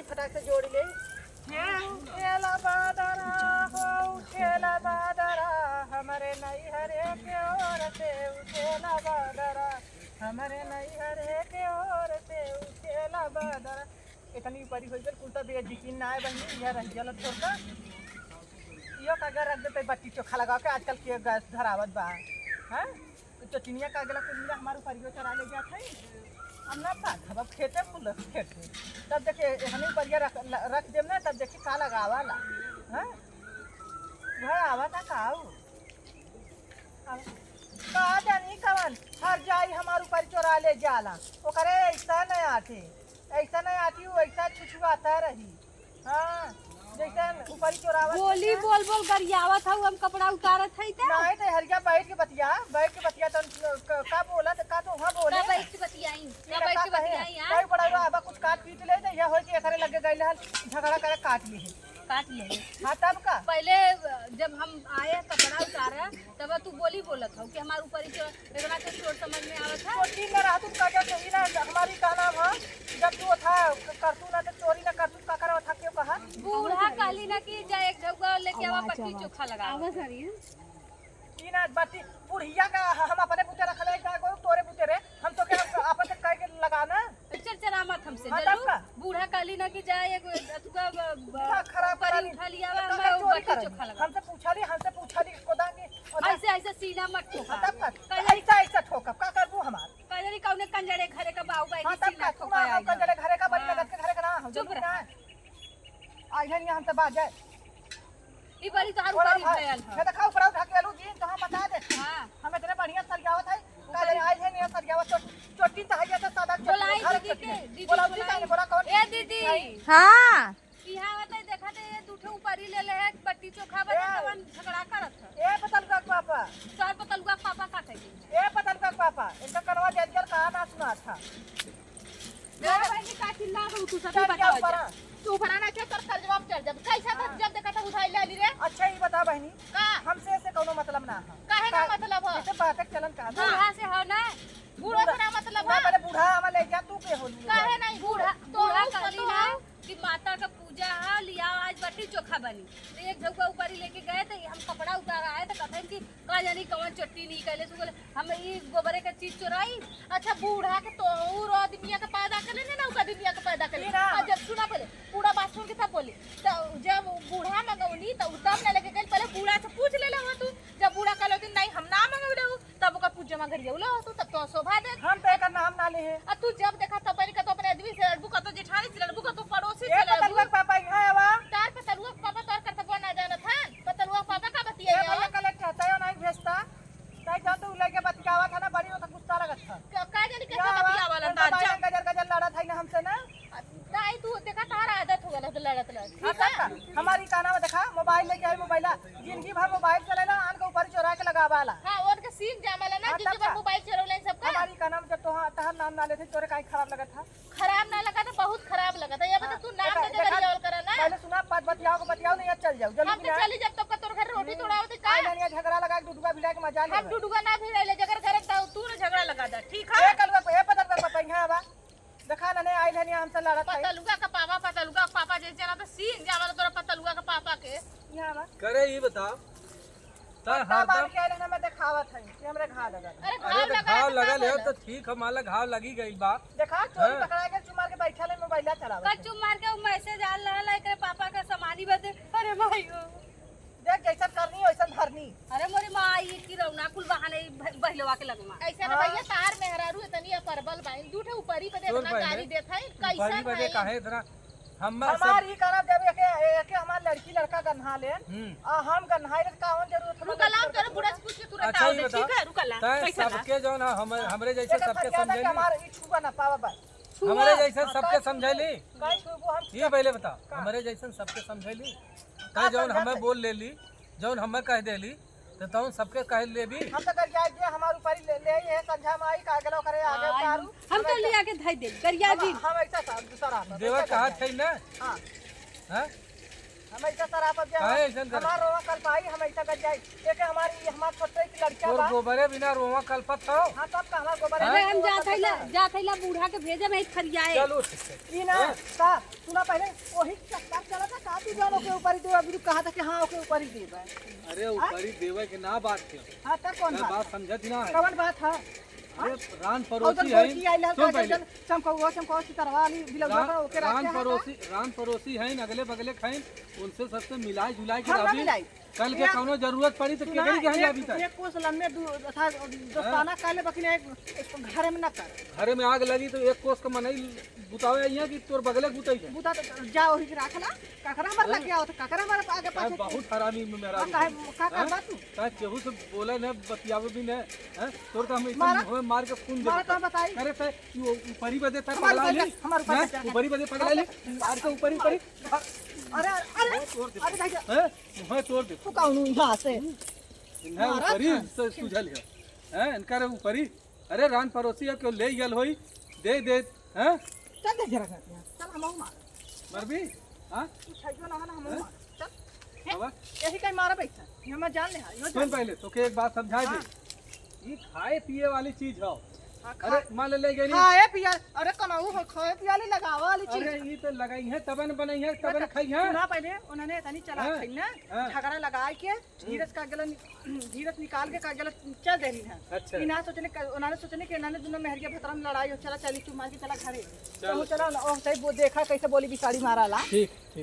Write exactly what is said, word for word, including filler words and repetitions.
फटाक से जोड़ी ले। उठेला बादरा हो, उठेला बादरा, हमरे नैहरे के ओर से उठेला बादरा, हमरे नैहरे के ओर से उठेला बादरा। इतनी ऊपरी होइ गइल, कुर्ता भी जिकिन ना आए बहिनी, यह रह गया थोड़का। यो का अगर रख देते बट्टी चोखा लगा के, आजकल के गैस धरावत बा, हैं? तो चोटिनिया का अगला कुल मिला हमारे ऊपर यो चढ़ा ले जात है। हम ना पात, हम अब खेते फूल खेते। तब देखे, हमें ऊपर ये रख, रख देम ना, तब देखी का लगावा ला। हैं? वह आवा था का आऊ? आवा। का जानी कवन हर जाई हमार ऊपर चोरा ले जाला। ओकरे ऐसा नहीं आती, ऐसा नहीं आती, वो ऐसा छुछुआता रही। हाँ, जैसे ऊपरी चोरावत बोली है। बोल बोल गरियावत हऊ, हम कपड़ा उतारत हई त। नहीं, तो हरिया बैठ के बतिया, बैठ के बतिया, तो क-, का बोला, तो का तो वहाँ बोले। का बैठ के बतियाई, का ये बैठ का के कहे? बतियाई, हाँ? कोई बड़ा हुआ, अब कुछ काट पीट ले, तो यह होई कि एकरे लगे गइल हल, झगड़ा करे, काट ली। काट ले। हाँ, तब का? पहले, अ, जब हम आए कपड़ा उतारे, तब तू बोली बोलत हऊ कि हमार ऊपरी चो-, इतना तो चोर समझ में आवत है। चोटी न रहतू का, जब यही ना हमारी का नाम है, जब तू था क-, करतू ना तो चोरी ना करतू, का करवा था, क्यों कहा? बूढ़ा कहली ना कि जा एक झउआ लेके आवा, आवाज, बट्टी आवाज। चोखा लगावा। आवाज आ रही है। ई ना बट्टी बुढ़िया का ह-, हम अपने बुते रख ले, का करू तोरे बुते रे, हम तो क्या आपस से कह के लगा ना। चरचरा मत हमसे, हाँ, जल्लू। तब का? बूढ़ा कहली ना कि जा एगो अथुआ ब-, ब-, दिमाग खराब परी करा ली। उठा लिया, तो हम का चोरी बट्टी करे? चोखा लगा। हमसे पूछा ली, हमसे पूछा ली, कोदा के, कोदा। ऐसे, ऐसे सीना मत ठोका। हाँ, तब का? कहे ऐसा, ऐसा ठोकब, का करबू हमार? का जानी कौने कंजरे घरे का बाऊ बाई हाँ, के तब सीना का? तू ठोका ना हो आई है। कंजरे घरे का, बड़ी हाँ। लगत के घरे का ना हो, चुप जल्दी रह। ना। आई है नहीं हमसे बात जाए। ई बड़ी तोहार थोड़ा ऊपर ही उठा-, भयल ह। ये देखा, ऊपर उठा के आलू जी, तो हम बता दे। हाँ। हम इतने बढ़िया सरियावत है, ऊपर काले ही। आइल है नहीं सरियावत, चोट-, चोटी तो है, ये तो सादा चोटी, बोलाई घर दीदी चोटी के, है। दीदी बोला, बोलाई। दीदी, बोला, कौन ए दीदी। दीदी? हाँ। यहाँ बताई, देखा तो ये दू ठो ऊपर ही ले ले है, बट्टी चोखा बना ए। तवन झगड़ा करत है। ए पतलुआ के पापा। चार पतलुआ के पापा का कही? ए पतलुआ के पापा, इनका कनवा जल जल कहा ना सुना था। ए बहिनी, का चिल्ला रहो तू? सभी चढ़ जा बताओ ऊपर। जा। तू ऊपर आना, क्या कर, कर जवाब चढ़ जब। कैसा था हाँ। जब देखा था उठाई ले ली रे? अच्छा, ये बता बहिनी, का? हमसे ऐसे कौनो मतलब ना है। काहे ना का-, मतलब है? जैसे बातक चलन का ना। बूढ़ा से हो ना? बूढ़ा से ना मतलब ना, है? पहले बूढ़ा हमारे ले जा, तू के होली है? काहे नहीं? बूढ़ा, तो बूढ़ा ऊ कहली पतोह ना है। कि माता का पूजा है, लिया आज बट्टी चोखा बनी। तो एक झउआ ऊपरी लेके गए, तो हम कपड़ा उतार आए, तो कहते हैं कि का जानी कवन चोटी निकले, तू बोले, हम ई गोबरे के चीज चोराई। अच्छा, बूढ़ा के तो और आदमिया के पैदा कर लेने ना, ओकर आदमिया के पैदा कर लेने। हीरा। और जब सुना पहले, पूरा बात सुन के तब बोली। तो जब बूढ़ा मंगौनी, तो उ तब ना लेके गइल, पहले बूढ़ा से पूछ लेले हो तू। जब बूढ़ा कहलो कि नहीं, हम ना मंगौले हो, तब ओकर पूजमा गरियौले हो तू, तब तो शोभा दे। हम तो एकर नाम ना ले है। आ तू जब देखा तब पहले का तो अपने आदमी से लड़बू, का तो जेठानी से लड़बू, का तो पड़ोसी से ए लड़बू। पतलुआ के पापा, यहाँ आवा। तार पतलुआ के पापा तोर करतबा ना जानत हन। पतलुआ के पापा का ए बतिया भैया, कल चाहता है, नहीं भेजता। ताई जान तो उ लइके बतियावत है ना, बड़ी ओकर गुस्सा लगत है। का, का जानी कैसे या बतियावलन उनका तार बाई जा। गजर गजर लड़त है ना हमसे ना। ताई तू देखा तार आदत हो गया लड़त लड़त। हाँ, ठीक है? तब का? हमारी का नाम देखा, मोबाइल लेके आई, मोबाइल आ। जिंदगी भर मोबाइल चलेला, आन के ऊपर चोरा के लगावाला। हाँ, ओनके सीख जामला ना, हाँ, जिंदगी तब भर का? मोबाइल चलौले सबका। हमारी का नाम जब तो हाँ, तहर नाम ना लेते, तोरे काहे खराब लगत है? खराब ना लगा तो बहुत खराब लगा था। ये बता हाँ, तू नाम देखा, लेके देखा, गरियावल करा ना। पहले सुना, बात बतियाओ को बतियाओ, नहीं चल जाओ, जल्दी हम तो ना। चली जब तब का तोर घर रोटी हम्म। तोड़ाओ तो का? आई ना, नहीं, झगड़ा लगा के डुडुआ भिला के मजा ले हम बस। डुडुआ ना भिड़ाइले, जगर घर तू ना झगड़ा लगा दे, ठीक है? ए कलुआ, ए पतलुआ, पापा, यहाँ आवा। देखा ना, नहीं आइल है, नहीं हमसे लड़त है। पतलुआ का पापा, पतलुआ का पापा जैसे ना तो सीन जावल तोरा पतलुआ का पापा के। यहाँ आवा। करे ये बताओ, तै पत्ता हरदम बांध के आइल है ना, मैं देखावत है कि हमरे घाव लगा है। अरे अरे घाव तो लगा घाव है, लगा बताओ ले ना। तो ठीक है, मान ला घाव लगी गइल बा। देखा, चोरी हैं? पकड़ा के चुमार के बैठा ले, मोबाइल चलावत कल है। चुमार के उ मैसेज आल रहल है, एकरे पापा का सामानी बदे। अरे भाई हो। देख, जैसन करनी, वैसन भरनी। अरे मोरी माँ, ई की रौना कुल बहाने ई भ-, बहिलवा के लगमा। ऐसे ना हाँ। भैया, तार मेहरारू इतनी अपरबल बाइन, दू ठे ऊपरी पे सुन इतना पहले, गाली देत है, ऊपरी कैसन बदे है? काहे इतना? हम हमार सब ई करब, जब एके, एके हमार लड़की लड़का गन्हा लेन, हम्म। आ हम गन्हाई लेन, कौन जरूरत हमार रुका ला, लड़की हम तोरे लड़का बूढ़ा से पूछ के तुरंत तै आओ दे, बताओ, ठीक है? रुका ला, तै कैसन है? सबके जौन है, हम, हमरे जैसे एकर सबके फरियाद है कि समझैली। हमार ई छुआ ना पावा बस। छुआ। हमरे जैसे हाँ, सबके तब समझैली। कहीं छुआ हम ये पहले बताओ, का? हमरे जैसे सबके समझैली। का तै जौन समझा हमें थे? बोल लेली, जौन हमें कह देली, तो तौन सबके कह लेबी। हम तो कर जाए जे हमार ऊपर ले, ले आई है, संझा में आई, का गलो करे, आगे हाँ, उतारू। हम तो लिया के धई दे, गरिया हम, जी। हम ऐसा सा-, दूसरा आप, देवा ऐसा कहा कर थे ना? हाँ। हैं? हम ऐसा सराप अब काहे जाए, ऐसन करे? हमार रोवा कल पाई, हम ऐसा कर जाए। एक हमारी, हमार छोटे की लड़किया तोर बा। गोबरे बिना रोवा कलपत हो? हाँ, तब का हमार गोबरे अरे, बिना हम रोवा जात है कलपत ला, है। जात है ला, बूढ़ा के भेजे में फरियाए। चलो, ठीक है। ई ना, हाँ। का, सुना अरे, वही चक्कर चला था, का तू जान ओके ऊपर ही देबा, अभी तू कहा था कि हाँ, ओके ऊपर ही देबा। अरे, हाँ? ऊपर ही देवे के ना बात के। हाँ, तब कौन मैं बात? बात समझत ही ना है। कौन बात है? अरे, हाँ? रान और पड़ोसी उधर है। गोरकी आई लाल सुन का पहले। जल, चमकौआ, चमकौआ सितरवा वाली बिलौजा रान, का, ओके रान रखे हैं पड़ोसी, का? रान पड़ोसी है, अगले बगले खाइन, उनसे सबसे मिलाई जुलाई के हम ना रहबी। मिलाई। कल के या कौनो जरूरत पड़ी तो सुना, केकरी के यहाँ एक, जाबी तक? एक कोस लम्बे दू, था, दोस्ताना हाँ? कर ले, बाकी एक, एक घरे में ना कर। घरे में आग लगी तो एक कोस का मनई बुतावे यहाँ कि तोर बगले बुताई है? बुता तो जा वही के राख ला, ककरा हमार हाँ? लग गया हो तो ककरा हमार आगे अरे पाछे बहुत हरामी में मेरा हाँ, काहे, का हाँ? करबा तू? काहे केहू से बोले न, बतियावे भी न, हैं? तोर तो हम इतना मारा? मुँह में मार के खून दे मारा देता। तो बताई। करे ते, तू ऊपरी बदे था हमार पगला ऊपर ली? जा, हमार ऊपर हैं? जा, जा। ऊपरी बदे पगला ली? मार के ऊपरी, ऊपरी। अरे, अरे, अरे, तोड़ दे। अरे, भाई, हैं? मुँह तोड़ दे। तू कौन हूँ यहाँ से? इन्हें मारा ऊपरी था। से सूझल है। हैं? इनका रे ऊपरी। अरे, रान पड़ोसी है, क्यों ले गल होई? दे दे, हैं? चल दे जरा घर पे। चल, हम मार। मरबी? हाँ? तू छैयो ना, ना, हम हैं? मार। चल। बाबा? यही कहीं मारा बैठा। ये मैं जान ले, हाँ, यो सुन जान ले। पहले, तो के एक बात समझाए हाँ। दे। ये खाए पिए वाली चीज हो। हाँ, खा-, अरे, मान ले, ले गई। खाए पिए, अरे, कनाऊ हो, खाए पिए वाली लगावा वाली चीज। अरे, ये तो लगाई है, तबे न बनाई है, तबे न खाई है। सुना पहले, उन्होंने इतनी चला हाँ, खाई ना, हाँ। झगड़ा लगाए के, धीरज का गला नि-, धीरज निकाल के का गला चल देनी है। अच्छा। इन्हें सोचने का, उन्होंने सोचने के इन्होंने दोनों मेहरिया भतरा में लड़ाई हो, चला चली तू मार के चला घरे। चल। तो चला ना, ओ, सही वो देखा कैसे बोली बिसाड़ी मारा ला। ठीक, ठीक।